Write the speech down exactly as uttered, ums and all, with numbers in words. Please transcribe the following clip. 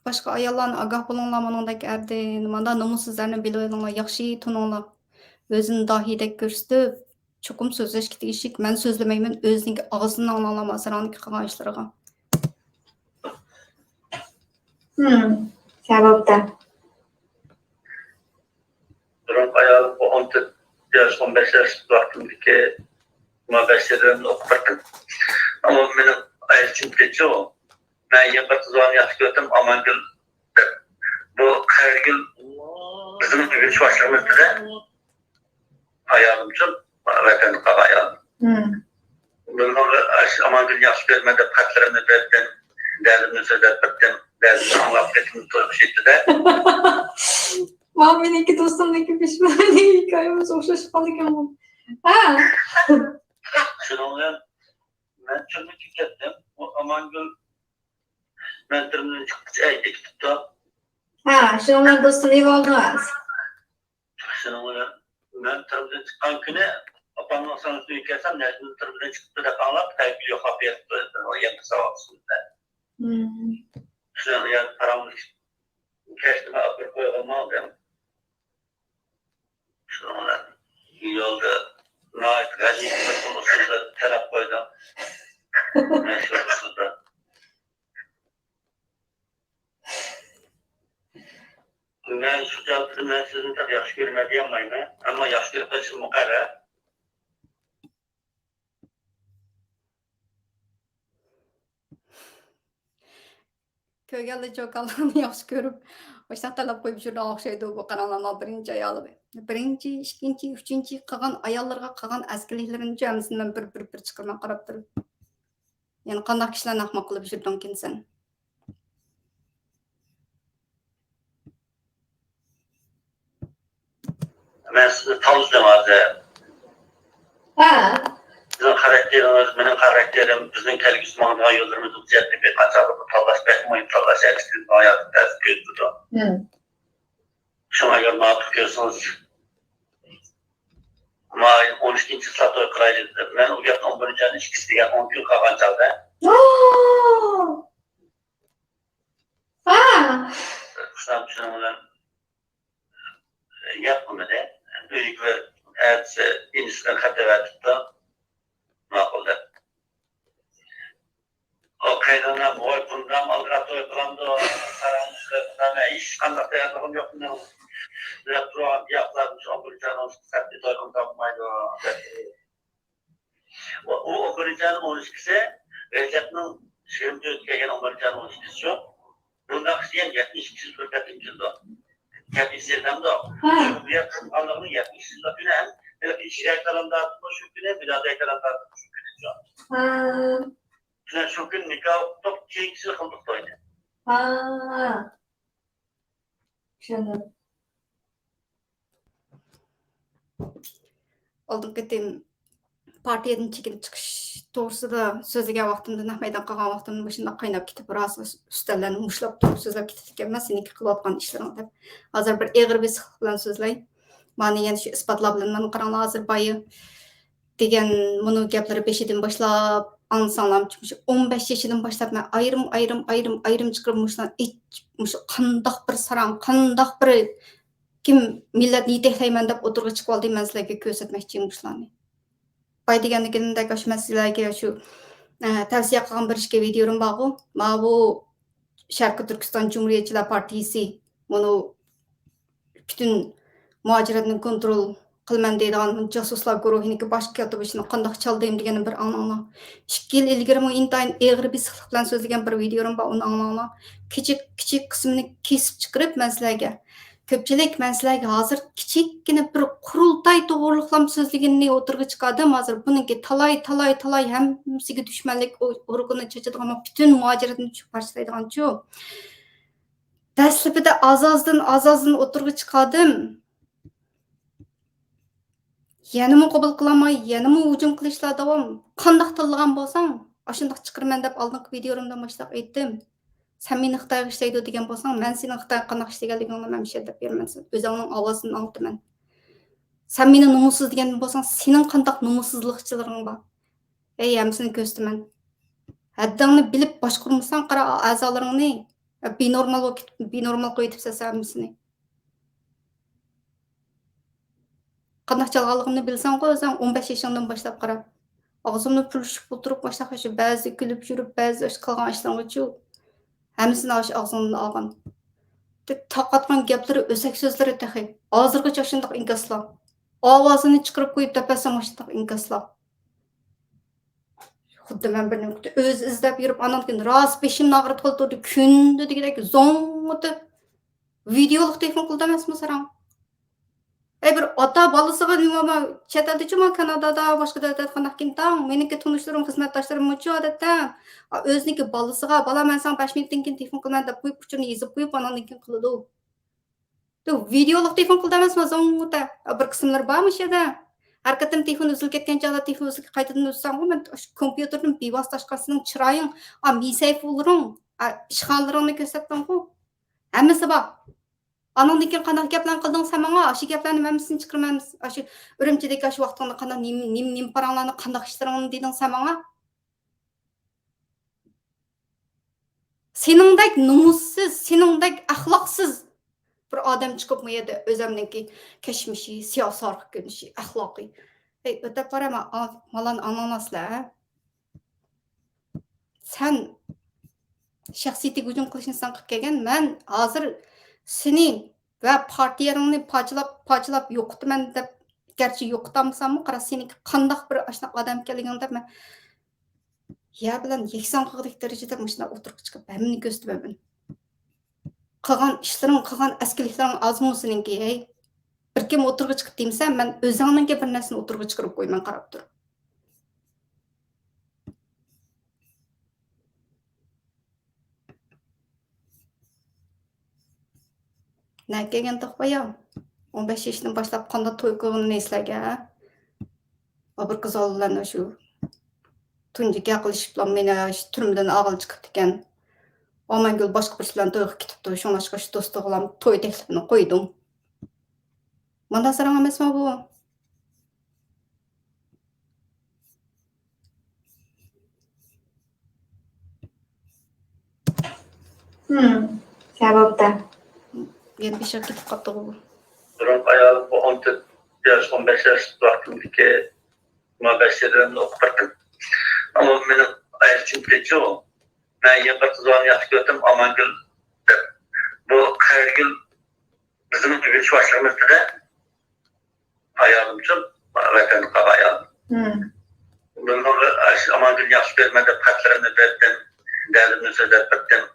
باشقا ئاياللارنى ئاگاھ بولۇڭلار، مۇنىڭدەك ئەردىن، مانا نومۇسسىزلارنى بىلىۋېلىڭلار، ياخشى تونۇڭلار. ئۆزىنى داھىيدەك كۆرسىتىپ، چوقۇم سۆزلەشكە تېگىشلىك، مەن سۆزلىمەيمەن، ئۆزىنىڭكى ئاغزىدىن ئاڭلاڭلار، مازىراڭنىڭكى قىلغان ئىشلىرىغا. ھىم، سەۋەبتە. بۇرۇنقى ئايالىم ئون تۆت ياش، ئون بەش ياش ۋاقتىمدىكى مۇناسىۋەتلىرىمنى ئوقۇپ بەردىم. ئەمما مېنىڭ ئايالىم كېچە ئۇ. مەن يېقىنقى زاماندا ياخشى كۆردۈم، ئامانگۈل دەپ. بۇ قەرىگۈل بىزنىڭ ئۆگىنىش باشلىقىمىز دېدى. ئايالىمچۇ، ۋەتەندە قالغان ئايالىم. ھىم. بۇنىڭغا ئاشۇ ئامانگۈلنى ياخشى كۆرىمەن دەپ خەتلىرىمنى بەردىم، دەردىمنى سۆزلەپ بەردىم، دەردىمنى ئاڭلاپ بېشىمنى تويغۇچ ئېيتتى-دە. مانا مېنىڭكى دوستۇمنىڭكى پىشمانلىق ھېكايىمىز ئوخشاش قالدىكەنغۇ. ھە. شۇنىڭ بىلەن مەن تۈرمىگە كەتتىم. ئۇ ئامانگۈل مەن تۈرمىدىن چىققۇچە ئەيدىپ كېتىپتۇ. ھە، شۇنىڭ بىلەن دوستۇم ئېلىۋالدىڭىز. شۇنىڭ بىلەن مەن تۈرمىدىن چىققان كۈنى ئاپامنىڭ سىڭلىسىنىڭ ئۆيىگە كەلسەم، نەجمىدىن تۈرمىدىن چىقىپتۇ دەپ ئاڭلاپ، تەگۈل يوقاپ بېرىپتۇ. يەنە ساۋاق ئۈستىدە. ھىم. شۇنىڭ بىلەن پاراڭلىشىپ، كەچتە مەن ئاپىرىپ قويغىنىمنى ئالدىم. شۇنىڭ بىلەن يولدا ناھايىتى غەلىتە بىر ئۇسۇلدا تەلەپ قويدۇم. مەشھۇر ئۇسۇلدا. مەن شۇ جەھەتتىن مەن سىزنى بەك ياخشى كۆرىمەن دېيەلمەيمەن، ئەمما ياخشى كۆرۈپ قېلىشىم مۇقەررەر. كۆرگەنلەر چوكانلارنى ياخشى كۆرۈپ، مۇشۇنداق تەلەپ قويۇپ يۈرىدىغان ئوخشايدۇ بۇ قاراڭلارنىڭ بىرىنچى ئايالى. بىرىنچى، ئىككىنچى، ئۈچىنچى قىلغان ئاياللىرىغا قىلغان ئەسكىلىكلىرىنىچۇ ھەممىسىنى مەن بىر، بىر، بىر چىقىرىمەن قاراپ تۇرۇپ. يەنە قانداق كىشىلەرنى ئەخمەق قىلىپ يۈردۈڭكىن سەن؟ مەن سىزنى تاللىدىم ھازىر. ھە. سىزنىڭ خاراكتېرىڭىز، مېنىڭ خاراكتېرىم، بىزنىڭ كەلگۈسى ماڭىدىغان يوللىرىمىز بۇ جەھەتتىن بىر قانچە تاللاش بەك مۇھىم، تاللاش ھەرىكىتىنى ھاياتىمدا تەسىر كۆرسىتىدۇ. ھىم. شۇڭا ئەگەر مۇۋاپىق كۆرسىڭىز، ماي ئون ئىككىنچى يىلى توي قىلايلى دېدىم. مەن ئۇ گەپنى ئون بىرىنچى ئاينىڭ ئىككىسى دېگەن ئون كۈن قالغان چاغدا. ھا! ھا! ئۇستام شۇنىڭ بىلەن گەپ قىلمىدى. ئۆيگە ئەتىسى ئىنىسىدىن خەت ئەۋەتىپتۇ. ماقۇل دەپ. ئۇ قېيىنئانام، ۋاي، بۇنداق ئالدىراپ توي قىلامدۇ؟ قاراڭ، ھېچقانداق تەييارلىقىم يوق مېنىڭ دەپ تۇرغان گەپلەر، شۇ ئون بىرىنچى ئاينىڭ ئىككىسى توي قىلىپ تاپمايدۇ. ئۇ، ئۇ ئون بىرىنچى ئاينىڭ ئون ئىككىسى، رەجەپنىڭ يىگىرمە تۆتى كەلگەن ئون بىرىنچى ئاينىڭ ئون ئىككىسى شۇ. بۇنداق ئىشنى يەتمىش ئىككى يىل بىر قېتىم كېلىدۇ. يەتمىش يىل دەمدۇ؟ ھە. شۇ بۇ يەر قىلغانلىقنىڭ يەتمىش يىللىق كۈنى ھەم ھېلىقى ھىجرىي كالېنداردا شۇ كۈنى، مىلادىي كالېنداردا شۇ كۈنى شۇ. ھە. شۇ كۈن نىكاھ ئوقۇتۇپ، كېيىنكىسى قىلدۇق توينى. ھە. چۈشەندىم. ئالدىنقى قېتىم پارتىيەدىن چېكىنىپ چىقىش توغرىسىدا سۆزلىگەن ۋاقتىمدا، نەق مەيدان قىلغان ۋاقتىمدا مۇشۇنداق قايناپ كېتىپ، راست ئۈستەللەرنى مۇشتلاپ تۇرۇپ سۆزلەپ كېتىدىكەنمەن، سېنىڭكى قىلىۋاتقان ئىشلىرىڭ دەپ. ھازىر بىر ئېغىر بېسىقلىق بىلەن سۆزلەي. مانا يەنە شۇ ئىسپاتلار بىلەن، مانا قاراڭلار، ھازىر بايا دېگەن مۇنۇ گەپلىرى بېشىدىن باشلاپ ئاڭلىساڭلارمۇ، مۇشۇ ئون بەش يېشىدىن باشلاپ مەن ئايرىم، ئايرىم، ئايرىم، ئايرىم چىقىرىپ، مۇشۇلارنى ئېيتىپ، مۇشۇ قانداق بىر ساراڭ، قانداق بىر كىم مىللەتنى يېتەكلەيمەن دەپ ئوتتۇرىغا چىقىۋالدى، مەن سىلەرگە كۆرسەتمەكچى مۇشۇلارنى. بايا دېگەندىكىن، شۇ مەن سىلەرگە شۇ، ئە، تەۋسىيە قىلغان بىر ئىككى ۋىدىيولىرىم بارغۇ، ماۋۇ شەرقىي تۈركىستان جۇمھۇرىيەتچىلەر پارتىيىسى، مۇنۇ پۈتۈن مۇھاجىرەتنى كونترول قىلىمەن دەيدىغان جاسۇسلار گۇرۇھىنىڭكى باش كاتىبىسىنى قانداق چالدىم دېگىنىنى بىر ئاڭلاڭلار. ئىككى يىل ئىلگىرىمۇ ئىنتايىن ئېغىر بېسىقلىق بىلەن سۆزلىگەن بىر ۋىدىيولىرىم بار، ئۇنى ئاڭلاڭلار. كىچىك، كىچىك قىسمىنى كېسىپ چىقىرىپ مەن سىلەرگە، كۆپچىلىك، مەن سىلەرگە ھازىر كىچىككىنە بىر قۇرۇلتاي توغرۇلۇقلام سۆزلىگىنىنى ئوتتۇرىغا چىقاردىم. ھازىر بۇنىڭكى تالاي، تالاي، تالاي ھەممىسىگە دۈشمەنلىك ئۇ-، ئۇرۇقىنى چېچىدىغان، پۈتۈن مۇھاجىرەتنى پارچىلايدىغانچۇ. دەسلىپىدە ئاز-ئازدىن، ئاز-ئازدىن ئوتتۇرىغا چىقاردىم. يەنىمۇ قوبۇل قىلالماي، يەنىمۇ ھۇجۇم قىلىشلار داۋام. قانداق تاللىغان بولساڭ، ئاشۇنداق چىقىرىمەن دەپ ئالدىنقى ۋىدىيولىرىمدىن باشلاپ ئېيتتىم. سەن مېنى خىتايغا ئىشلەيدۇ دېگەن بولساڭ، مەن سېنىڭ خىتايغا قانداق ئىشلىگەنلىكىڭنى مەن مۇشۇ يەردە دەپ بېرىمەن. سەن ئۆزۈڭنىڭ ئاۋازىدىن ئاڭلىتىمەن. سەن مېنى نومۇسسىز دېگەن بولساڭ، سېنىڭ قانداق نومۇسسىزلىقچىلىرىڭ بار؟ ھەي، ھەممىسىنى كۆرسىتىمەن. ھەددىڭنى بىلىپ باشقۇرمىساڭ، قارا ئەزالىرىڭنى، بىنورمال بولۇپ كېتىپ، بىنورمال قويۇۋېتىپسەن ھەممىسىنى. قانداق چالغانلىقىمنى بىلسەڭغۇ ئۆزۈڭ، ئون بەش يېشىڭدىن باشلاپ قاراپ. ئاغزىمنى پۈرۈشۈپ ئولتۇرۇپ، ماشۇنداق شۇ بەزى كۈلۈپ يۈرۈپ، بەزى ئاشۇ قىلغان ئىشلىرىڭغىچۇ، ھەممىسىنى ئاشۇ ئاغزىڭدىن ئالغان. تارقاتقان گەپلىرى، ئۆسەك سۆزلىرى تېخى. ھازىرغىچە ئاشۇنداق ئىنكاسلار. ئاۋازىنى چىقىرىپ قويۇپ دەپەرسەڭ ئاشۇنداق ئىنكاسلار. خۇددى مەن بىر نېمە ئۆزى ئىزدەپ يۈرۈپ، ئانان كېيىن راست بېشىمنى ئاغرىتقىلى تۇردى، كۈندە دېگۈدەك زوڭ ئېتىپ ۋىدېئولۇق تېلېفون قىلدى ئەمەسمۇ ساراڭ؟ ئەي، بىر ئاتا بالىسىغا نېمە، ما، چەت ئەلدىچۇ، ما، كانادادا، باشقا دۆلەتلەردە قانداق كېمتاڭ، مېنىڭكى تونۇشلىرىم، خىزمەتداشلىرىممۇچۇ ئادەتتە، ئا، ئۆزىنىڭكى بالىسىغا، «بالام، مەن ساڭا بەش مىنۇتتىن كېيىن تېلېفون قىلىمەن» دەپ قويۇپ، ئۇچۇرنى يېزىپ قويۇپ، ئاناندىن كېيىن قىلىدۇ. دۇ، ۋىدېئولۇق تېلېفون قىلدى ئەمەسمۇ، زوڭغۇتە. بىر قىسىملىرى بار مۇشۇ يەردە. ھەر قېتىم تېلېفون ئۈزۈلۈپ كەتكەن چاغدا تېلېفون ئۈزۈلگەن، قايتىدىن ئۈزسەڭغۇ، مەن ئاشۇ كومپيۇتېردىن بىۋاسىتە ئاچقان سېنىڭ چىرايىڭ، ئا، مىسەيپۇلىرىڭ، ئا، ئىشخانىلىرىڭنى كۆرسەتتىڭغۇ. ھەممىسى بار. ئانىڭدىن كېيىن قانداق گەپلەرنى قىلدىڭ سەن ماڭا؟ ئاشۇ گەپلەرنى ھەممىسىنى چىقىرىمەن. ئاشۇ ئۈرۈمچىدىكى ئاشۇ ۋاقتىڭدا قانداق نېمە، نېمە، نېمە پاراڭلارنى، قانداق ئىشلىرىڭنى دېدىڭ سەن ماڭا؟ سېنىڭدەك نومۇسسىز، سېنىڭدەك ئەخلاقسىز بىر ئادەم چىقىپ، مۇ يەردە ئۆزەمنىڭكى كەچمىشى، سىياسىي كۆرۈنۈشى، ئەخلاقى. ئەي، ئۆتەپ بارىمەن، ئا-، مالان ئاڭلاڭلاسىلەر، ھە؟ سەن شەخسىيىتىگە ھۇجۇم قىلىشنى سەن قىلىپ كەلگەن، مەن ھازىر سېنى ۋە پارتىيەڭنى پارچىلاپ، پارچىلاپ يوقىتىمەن دەپ، گەرچە يوقىتالمىساممۇ، قارا، سېنىڭكى قانداق بىر ئاشۇنداق ئادەم ئىكەنلىكىڭنى دەپ، مەن يەر بىلەن يەكسان قىلغۇدەك دەرىجىدە مۇشۇنداق ئوتتۇرىغا چىقىپ، ھەممىنى كۆرسىتىمەن مەن. قىلغان ئىشلىرىڭ، قىلغان ئەسكىلىكلىرىڭ ئازمۇ سېنىڭكى، ھەي؟ بىر كىم ئوتتۇرىغا چىقىپ دېمىسە، مەن ئۆزۈڭنىڭكى بىر نەرسىنى ئوتتۇرىغا چىقىرىپ قويىمەن، قاراپ تۇر. نەگە كەلگەن توخۇ بايا؟ ئون بەش ياشتىن باشلاپ قانداق توي قىلغىنىنى ئېسلەگە. ئابرىقى زال بىلەن شۇ تۇنجى گەپ قىلىشىپلا مېنى شۇ تۈرمىدىن ئالغىلى چىقىپتىكەن. ئامانگۈل باشقا بىرسى بىلەن تويغا كېتىپتۇ. شۇڭلاشقا شۇ دوستى بىلەن توي تەكلىپىنى قويدۇم. مانداق ساراڭ ئەمەسمۇ بۇ؟ ھىم، سەۋەبتە. يەنە بېشىغا كېتىپ قاپتىغۇ بۇ. بۇرۇنقى ئايالىم بۇ ئون تۆت ياش، ئون بەش ياش ۋاقتىمدىكى مۇناسىۋەتلىرىمنى ئوقۇپ بەردىم. ئەمما مېنىڭ ئايرىشىم كېچىچۇ، مەن يەنە بىر قىز بالىنى ياخشى كۆردۈم، ئامانگۈل دەپ. بۇ قەرىگۈل بىزنىڭ ئۆگىنىش باشلىقىمىز دېدى. ئايالىمچۇ، ۋەتەندە قالغان ئايالىم. مم. بۇنىڭغا ئاشۇ ئامانگۈلنى ياخشى كۆرىمەن دەپ خەتلىرىمنى بەردىم، دەردىمنى سۆزلەپ بەردىم.